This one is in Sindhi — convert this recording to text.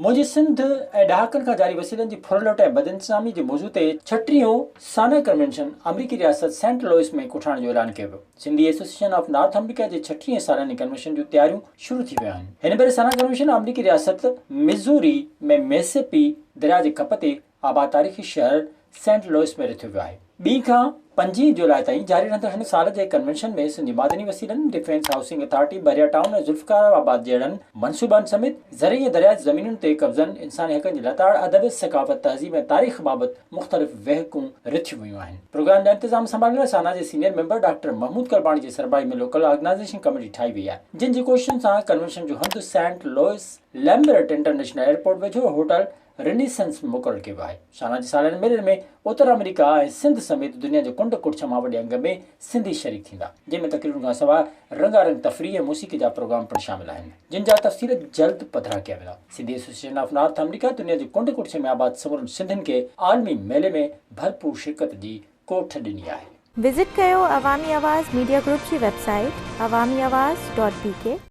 منهنجي سنڌ ۽ ڏهاڪن کان جاري وسيلن جي ڦرلٽ ۽ بدانتظامي جي موضوع تي ڇٽيهون سانا ڪنوينشن آمريڪي رياست سينٽ لوئس ۾ ڪوٺائڻ جو اعلان ڪيو ويو. Sindhi association of North America جي ڇٽيهين سالياني ڪنوينشن جون تياريون شروع ٿي ويون آهن. هن ڀيري سانا ڪنوينشن آمريڪي رياست مزوري ۾ ميسيپي درياء جي ڪپ تي آباد تاريخي شهر سينٽ لوئس ۾ رٿيو ويو آهي. ٻي کان پنجين جولاء تائين جاري رهندڙ هن سال جي ڪنوينشن ۾ سنڌي معدني وسيلن، defence housing authority, Bahria town ۽ Zulfiqarabad جهڙن منصوبن سميت زرعي ۽ درياء جي زمينن تي قبضن، انساني حقن جي لتاڙ، ادب، ثقافت، تهذيب ۽ تاريخ بابت مختلف ويهڪون رٿيون ويون آهن. پروگرام جا انتظام سنڀالڻ لاء سانا جي senior member doctor Mahmood Qalbani جي سربراهي ۾ لوڪل آرگنائيزيشن ڪميٽي ٺاهي وئي آهي، جن جي ڪوششن سان ڪنوينشن جو هنڌ Saint Louis Lambert international airport ويجهو هوٽل رينيسنس مقرر ڪيو ويو آهي. سانا جي سالياني ميلن ۾ اتر آمريڪا ۽ سنڌ سميت دنيا جي ڪنڊ ڪڙڇ مان وڏي انگ ۾ سنڌي شريڪ ٿيندا، جنهن ۾ تقريرن کان سواء رنگا رنگ تفريح ۽ موسيقي جا پروگرام پڻ شامل آهن، جن جا تفصيل جلد پڌرا ڪيا ويندا. Sindhi association of North America دنيا جي ڪنڊ ڪڙڇ ۾ آباد سمورن سنڌين کي عالمي ميلي ۾ ڀرپور شرڪت جي ڪوٺ ڏني آهي. وزٽ ڪيو عوامي آواز ميڊيا گروپ جي website Awami Awaz dot B K.